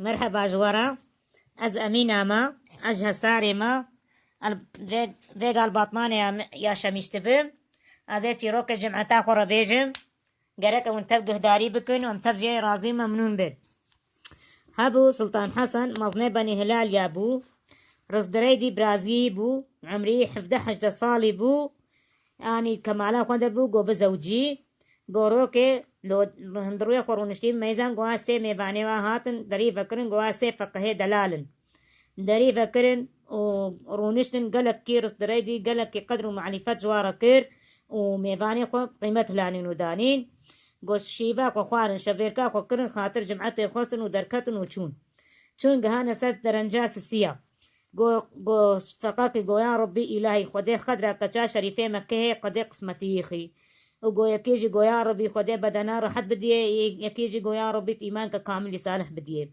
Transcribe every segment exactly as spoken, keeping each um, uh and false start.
Merheba ji we re. Ez Emîna me. Ez ji Hesarê me. El-, vê, vê gal Batmanê ya, ya şemîştibim. Ez ê çîrokê cimeta xwe re bêjim. Gerek em tev guhdarî bikin û em tev jê razî û memnûn bin. Hebû Sultan Hesen, mezinê Benî Hilal ya bû. Rizdireydî birazî bû. Emrî hevdeh hejdeh salî bû. Yanî kemala xwe de bû, go bizewcî. Go rokê lo hundirûyê xwe rûniştî meyzan, go a sê mêvanê wa hatin, derî vekirin, go a sê feqihê delal in. Derî vekirin û rûniştin, gelekî rizdireydî, gelekî qedr û marîfet ji wa re kir û mêvanê xwe qîmet hilanîn û danîn. Go şîva xwe xwarin, şevêrka xwe kirin, xatir cimetê xwestin û derketin û çûn. Çûn gihane ser derenca sisiya. Go, go feqakî go ya Rebbî îlahî, Xwedê xedra keça şerîfê Mekehê Xwedê qismetî yî xî. Û go yekê jî go ya Rebbî, Xwedê bedena rehet bidiyê, yekê jî go ya Rebbî îmanke kamilî salih bidiyê.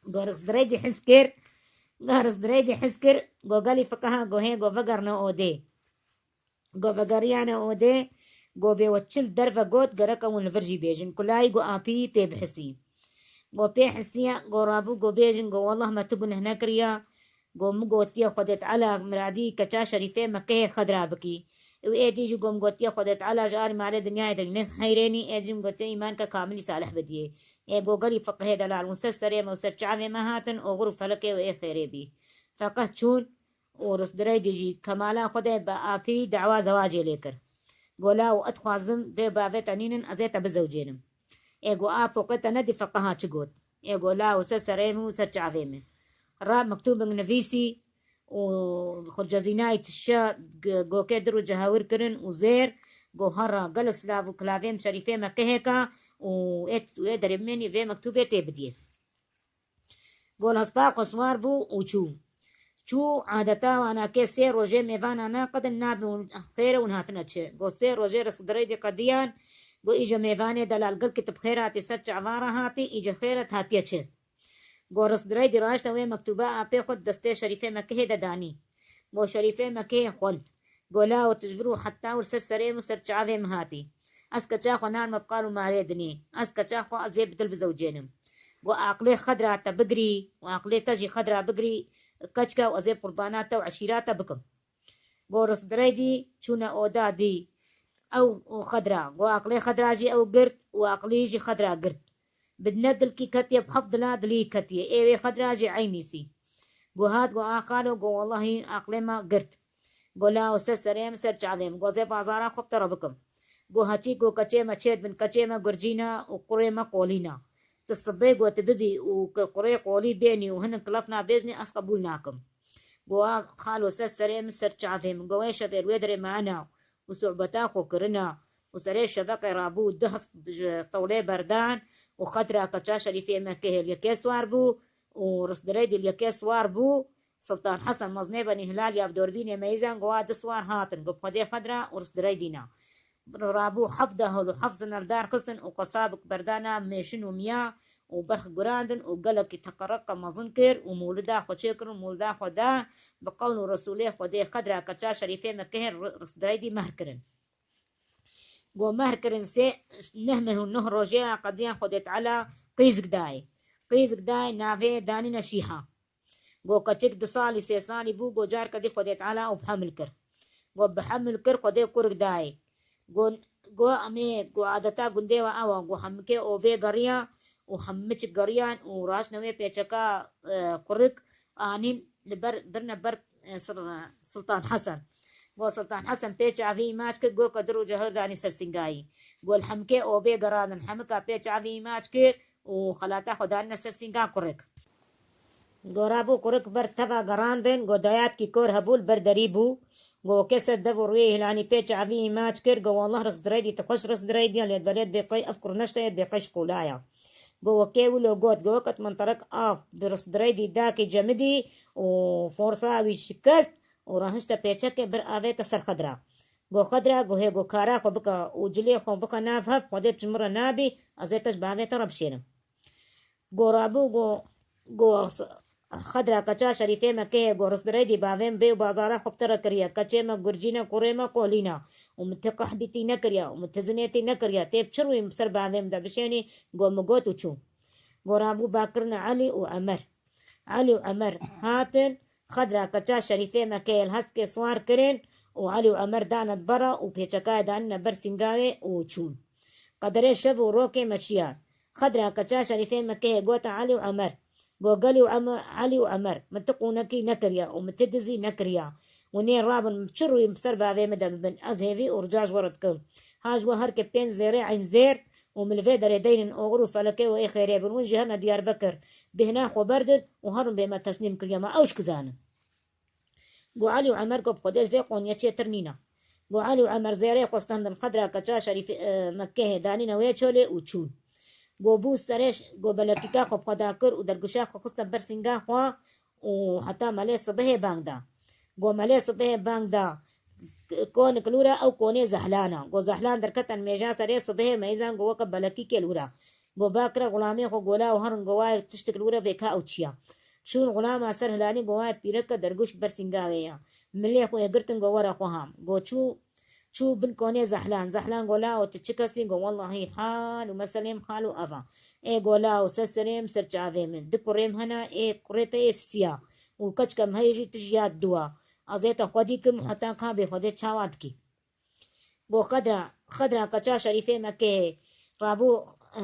Go rizdireydî hez kir, go rizdireydî hez kir, go gelî feqeha go hê go vegerine odê. Go vegeriyane odê, go bê we çil derve got, gerek ew li vir jî bêjin. Kulayî go apî pê bihisî. Go pê hisiya, go rabû, go bêjin, go wallah me tu guneh nekiriya. Go min gotiye Xwedê Teala miradî keça şerîfê Mekeyê xedra bikî. Û êdî jî go min gotiye Xwedê Teala ji alî malê dinyayê de neheyirênî, êdî jî min gotiye îmanke kamilî salih bidiyê. Ê go gelî feqihê delal û ser serê me û ser çavê me hatin, oxir û felekê wê ê xêrê bî. Feqih çûn, û rizdireydî jî kemala xwe de bi apî dawa zewacê lê kir. Go lawo ez dixwazim vê bavê te nînin, ez ê te bizewcênim. Ê go a poqê te nedî feqeha çi got. Ê go lawo ser serê min û ser çavê min. Ra mektûbek nivîsî û xurcezînayî tişe g-, gokê dir û cehewir kirin û zêr, go herra gelek silav û kilavêm şerîfê Mekehê ka û ê, ê derê min ê vê mektûbê tê bidiyê. Go hespa xwe siwar bû û çû. Çû, adeta wana ke sê rojê mêvana ne qedin nabin û xêr e hûn hatine çi. Go sê rojê rizdireydî qediyan, go îje mêvanê delal gilkî tu bi xêr hatî ser çava re hatî, îje xêr e tu hatiye çi. Go rizdireydî raşte wê mektûba apê xwe destê şerîfê Mekehê de danî. Go şerîfê Mekehê xwend. Go lawo tu ji vir û heta wir ser serê min û ser çavê min hatî. Ez keça xwe narme bi qal û malê dinê. Ez keça xwe ez ê bi dil bizewcênim. Go aqilê xedra te bigirî û aqilê te jî xedra bigirî, keçke û ez ê qurbana te û eşîra te bikim. Go rizdireydî çûne oda dî. Ew û xedra. Go aqilê xedra jî ew girt û aqilî jî xedra girt. Bi ne dilkî ketiye, bi heft dila dilî ketiye. Ê wê xedra jî eynîsî. Go hat go a xalo, go wellahî aqilê me girt. Go lawo ser serê min ser çavê min. Go zê bazara xwe bi te re bikim. Go heçî go keçê me çêt bin, keçê me gurcîna û qurê me qolîna. Ti sibê go tu bibî û ke qurê qolî bênî û hinek kilef nabêjnî ez qebûl nakim. Go a xalo ser serê min ser çavê min. Go wê şevêr wê derê me ana û sohbeta xwe kirina û serê şeveqê rabû du hesp ji tewlê berdan û xedra keça şerîfê Mekehê li yekê siwar bû û rizdireydî li yekê siwar bû. Sultan Hesen mezinê Benî Hilal ya bi dorbînê meyzan go a du siwar hatin, go bi xwedê xedra û rizdireydî na. Rabû heft dehol û heft zinildar xistin û qesabik berdana mêşin û miya û berx gurandin û gelekî teqereqa mezin kir û mûlida xwe çêkir û mûlida xwe da bi qewl û resûlê xwedê xedra keça şerîfê Mekehê ri-, rizdireydî mehr kirin. Go mehr kirin sê, neh meh û neh rojê ya qediyan xwedê Teala qîzik dayê. Qîzik dayê navê danîne Şîha. Go keçik du salî, sê salî bû, go carke dî Xwedê Teala û bi hemil kir. Go bi hemil kir, Xwedê kurik dayê. Go, go em ê, go adeta gundê we ew e, go hemikê ovê geriya û hemiçik geriyan û raştine wê pêçeka, e, kurik anîn li ber, birine ber, e, Sil-, Sultan Hesen. Go Sultan Hesen pê çavî îmaç kir, go kedir û cehir danî ser sîngayî. Go li hemikê ovê gerandin, hemika pê çavî îmaç kir û xelata xwe danîne ser sînga kurik. Go rabû kurik ber teva gerandin, go dayatî kor hebû, li ber derî bû. Go weke ser dev û rûyê hilanî pê çavî îmaç kir, go wallah rizdireydî, tu xweş rizdireydiya, lê belê dibê qey ev kurneşte ye, dibê qey şkolaya. Go weke wilo got, go weke tu min terek av, bi rizdireydî dakê cemidî û forsa wî şikest û rahişte pêçekê bir avête ser xedra. Go xedra, go hê go kara xwe bike û cilê xwe bixe nav hev, Xwedê tu ji min re nabî, ez ê te ji bavê te re bişênim. Go rabû, go, go s-, xedra keça şerîfê Mekeyê, go rizdireydî bavê min bê û bazara xwe bi te re kiriye. Keçê me gurcî ne, kurê me kolî ne. Û min ti qehbî tî nekiriye, û min ti zinê tî nekiriye. Tê bi çi rûyî min bi ser bavê min de bişênî, go min got û çû. Go rabû ba kirine Elî û Emer. Elî û Emer hatin, xedra keça Şerîfê Mekeyê li heskê siwar kirin û Elî û Emer dane di bera û pêçekayê danîne ber sîngavê û çûn. Qederê şev û rokê meşiya. Xedra keça Şerîfê Mekeyê gote Elî û Emer. Go gelî û Emer, Elî û Emer, min ti qûnekî nekiriye û min ti dizî nekiriya. Hûn ê rabin, çi rûyî bi ser bavê min de bibin, ez hêvî û rica ji we re dikim. Ha ji we her ke pênc zêrê eyn zêr û min li vê derê deynin oxir û felekê we ê xêrê bin. Hûn jî herine Diyarbekir, bêhna xwe berdin û herin bê me teslîm kiriye, me ew ji ki zanin. Go Elî û Emer go bi Xwedê vê qoniyê çêtir nîne. Go Elî û Emer zêrê xwe stendin xedra keça Şerîfê, e, Mekkehê danîne wê çolê û çûn. Go bû serê ş-, go belekîka xwe bi xwe da kir û derguşa xwe xiste ber sînga xwe û heta melê sibihê bang da. Go melê sibihê bang da, konik lûra ew konê Zehlan e. Go Zehlan derkete nimêja serê sibihê meyzan go weke belekîkê lûra. Go ba kire xulamê xwe go la û herin go wayek tiştik lûra bê ka ew çi ya. Çûn xulama ser hilanî go wayek pîreke dergûşk ber sîngavê ya. Milê xwe yê girtin go were xwe ham. Go çû, çû bin konê Zehlan. Zehlan go la û tu çi kesî? Go wellahî hal û meselê min hal û ev a. Ê go la û ser serê min ser çavê min. Du kurê min hene, ê kurê te yê sisiya. Û keçike min heye jî tij ya diwa. Ez ê te xwedî kim heta ka bê xwedê çawa dikî. Go xedra, xedra keça Şerîfê Mekkehê rabû, e,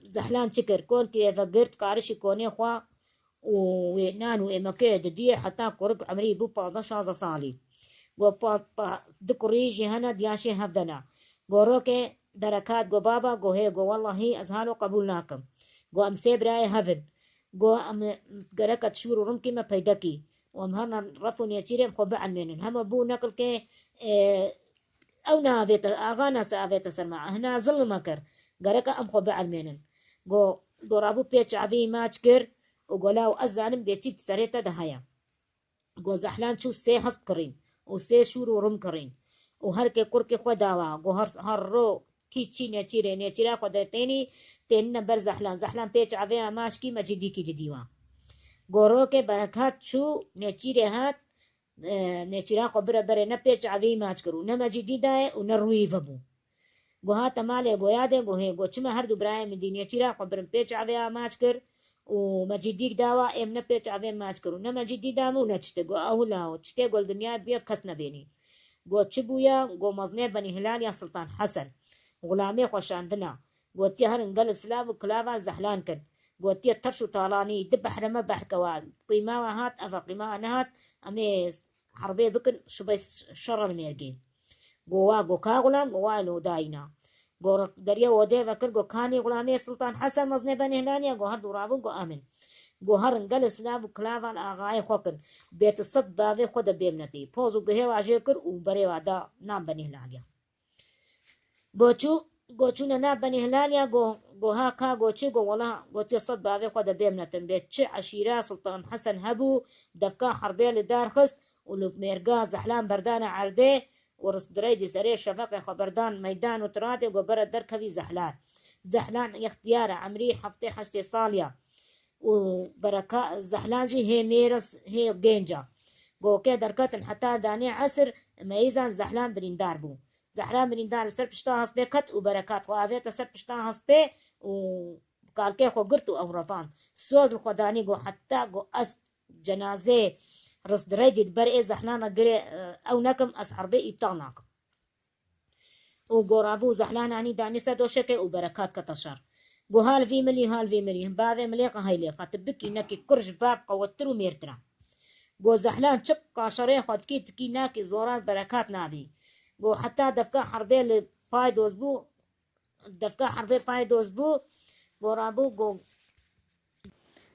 Zehlan çi kir? Konkî eve girt, karişî konê xwe û wê nan û ê Mekkeyê didiyê heta kurik emrî bû pazdeh şazdeh salî. Go pa, pa, du kurî jî hene, diyaşê hevdena. Go rokê Berekat go baba, go hê, go wellahî ez halo qebûl nakim. Go em sê birayê hev in. Go em gereka tu şûr û rimkî me peyde kî. Û em herna ref û nêçîrê em xwe bielmênin. Hema bû neqilkê, e, ew navête, axa nase avête ser me. Hina zilm me kir. Gereka em xwe bielmênin. Go, go rabû pê çavî maç kir û go law ez zanim bê çîk di serê te de heye. Go Zehlan çû sê hesp kirîn û sê şûr û rim kirîn û her kê kurkê xwe dawa. Go her, her ro kî çî nêçîrê, nêçîra xwe de tênî, tênine ber Zehlan. Zehlan pê çavê ya maçkî Mecîdîkî didî wan. Go rokê Berekat çû nêçîrê hat, e, nêçîra xwe bire berê ne pê çavê yî maç kir û ne Mecîdî dayê û ne rûyî vebû. Go hate malê go yadê go hê, go çima her du birayê min dî nêçîra xwe birin pê çavê ya maç kir û Mecîdîk dawa êm ne pê çavê maç kir û ne Mecîdî dam û ne tiştê. Go ew lawo tiştê gol dinya biye kes nebênî. Go çi bûye? Go meznê Benî Hilal ya Siltan Hesen. Xulamê xwe şandina. Gotiye herin gelek silav û kilava Zehlan kin. Gotiye terş û talanî di behre me behr kewa. Qîma we hat, eve qîma we nehat, em ê herbê bikin, şibê şerre li mêrgê. Go wa, go ka xulam, go wa lo dayîna. Go deriya odê vekir, go kanî xulamê Sultan Hesen meznê Benî Hilal ya, go her du rabûn, go amin. Go herin gelek silav û kilavan axayê xwe kin. Bê tu sed bavê xwe de bêmnetî. Poz û guhê wa jê kir û berê wa da nan Benî Hilal ya. Go çû, go çûne nav Benî Hilal ya, go, go ha ka, go çi, go wela, gotiye sed bavê xwe de bêmnetin. Bê çi eşîra Sultan Hesen hebû, defka herbê li dar xist û li mêrga Zehlan berdane erdê û ristdireydî serê şefeqê xwe berdan meydan û tiratê go bere derkevî Zehlan. Zehlan extiyar e, emrî heftê heştê sal ya. Û bereka Zehlan jî hê mêr e, hê gênc e. Go kê derketin heta danê esir, meyîzan Zehlan birîndar bû. Zehra birîndar li ser pişta hespê ket û Berekat xwe avête ser pişta hespê û kalkê xwe girt û ew revand. Soz li xwe danî, got, heta got ez cenazê ristdireydî di ber ê Zehlan re girê, e, ew nekim, ez herbê îptal nakim. Û go rabû Zehlan anî danî ser doşekê û Berekat kete şer. Got, hal vî milî, hal vî milî, him bavê milê qeheylê, qe tu bikî nekî, kur ji bav qewettir û mêrtir e. Go Zehlan çi qaşerê xwe dikî, tikî nakî, zora Berekat nabî. Go heta defka herbê li paydoz bû, defka herbê paydoz bû, go rabû, go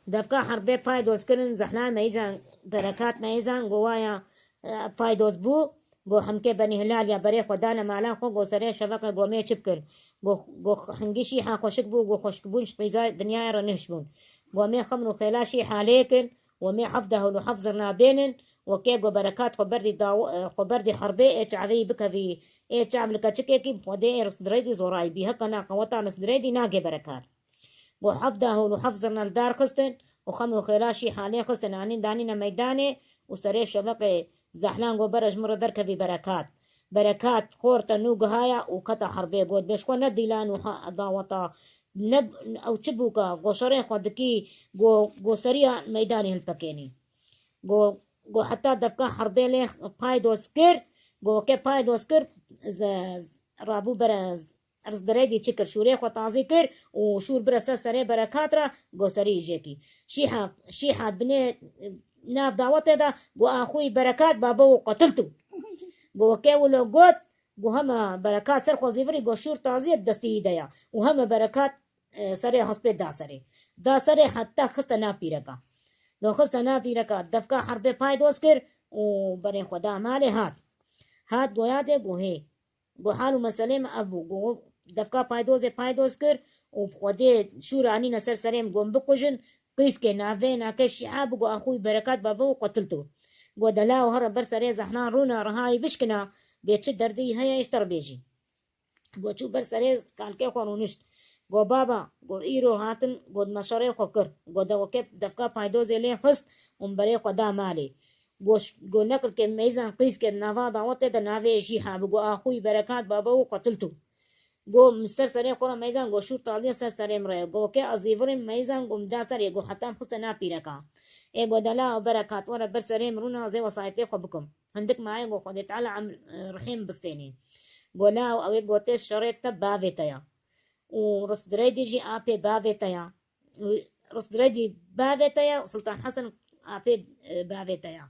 defka herbê paydoz kirin, Zehlan meyîzan, Berekat meyîzan, go waya, e, paydoz bû, go himkê Benî Hilal ya berê xwe dane mala xwe, go serê şeveke go mê çi bikir. Go, go hingî şîha xweşik bû, go xweşikbûn ji qîza dinyayê re nihişbûn. Go mê xemr û xêla şîha lê kin, we mê hevdeh û heft zirna bênin, we kê go Berekat xwe berdî daw-, xwe berdî herbê, ê çavê yî bikevî, ê çav li keçikekî bi Xwedê ê risdirêdî zorayî bî. Heke na qeweta risdirêdî nagê Berekat. Go hevdeh û heft zirna li dar xistin û xem û xêla şîha lê xistin, anîn danîne meydanê û serê şeveqê Zehlan go bere ji min re derkevî Berekat. Berekat xor te nû gihaya û kete herbê, got bê ji xwe ne dîlan û ha-, daweta ne, ew çi bûka, go şerê xwe dikî, go, go seriya meydanê hilpekênî. Go, go heta devka herbê lê paydos kir, go ke paydos kir, ze-, rabû bere, rizdirêdî çi kir, şûrê xwe tazî kir û şûr bire ser serê berekat re, go serî jêkî. Şîha, şîha binê nav dawetê de, go axûyî berekat babo û qetiltu. Go ke wilo got, go heme berekat ser xwe zîvirî, go şûr tazî yê destî de ya. Û heme berekat, e, serê hespê da serê. Da serê heta xiste nav pîreka. Go xiste nav pîreka, devka herbê paydos kir û berê xwe da malê hat. Hat goya dê go hê. Go hal û meselê me ev bû. Go devka paydozê paydoz kir û bi xwedê şûr anîne ser serê min, go min bikujin. Qîskê navê nake şîha bû, go axûyî berekat babo û qetilto. Go dela û here ber serê Zehran rûne, rihayî bişkina, bê çi derdî heye, îşte re bêjî. Go çû ber serê kalkê xwe rûnişt. Go baba, go îro hatin, go me şerê xwe kir. Go de weke devka paydozê lê xist û min berê xwe da malê. Go ş-, go nekilkê meyzan qîskê nava dawetê de navê jî hebû. Go axûyî berekat babo û qetilto. Go min ser serê xwe re meyzan, go şûr tazî ser serê min re. Go ke ez zîvirîm meyzan, go min da serê, go heta min xiste nav pîreka. Ê go dela û berekat were ber serê min rûne, ez ê wesayetê xwe bikim. Hindik maye, go Xwedê Teala emr, e, rihê min bistênê. Go la û ew ê gotê şerê te bavê te ya. Û Ristdireydî jî apê bavê te ya. Ristdireydî bavê te ya, Sultan Hesen apê, e, bavê te ya.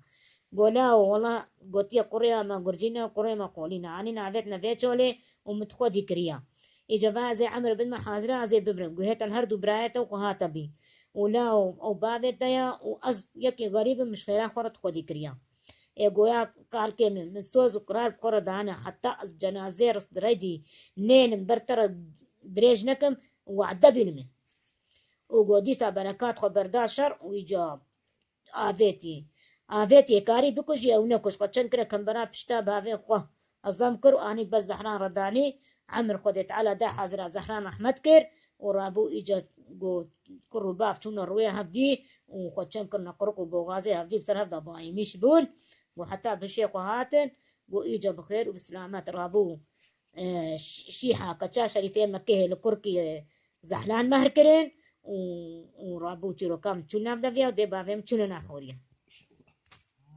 Go la û wela gotiye kurê me gurcî ne, kurê me qolî ne. Anî navêt ne vê çolê û min xwedî kiriya. Îca va ez ê emir bidme hazira, ez ê bibrim. Guhê te li her du birayê te û xwe hate bî. Û la û ew bavê te ya û ez yekî xerîb im, min ji xêra xwe re xwedî kiriya. Ê goya kalkê min, min soz û qirar bi xwe re dane, heta ez cenazê Ristdireydî nênim ber te re dirêj nekim, wade bînime. Û go dîsa berekat xwe berda şer û îca avêtî. Avêtî karî bikujî ew nekuj, xwe çend kire kembera pişta bavê xwe. Ezam kir û anî ber Zehran re danî, emir Xwedê Teala da hazira Zehran rehmet kir û rabû îca go kur û bav çûne rûyê hevdî û xwe çend kirine qiriq û boxazê hevdî bi ser hev de bayîmîş bûn. Go heta bişê xwe hatin, go îca bi xêr û bi silamet rabû, e, ş-, şîha keça şerîfê Mekkehê li kurkî, e, Zehlan mehr kirin û, û rabû çîroka min çûn nav deviya û dê bavê min çûne nav xoriya.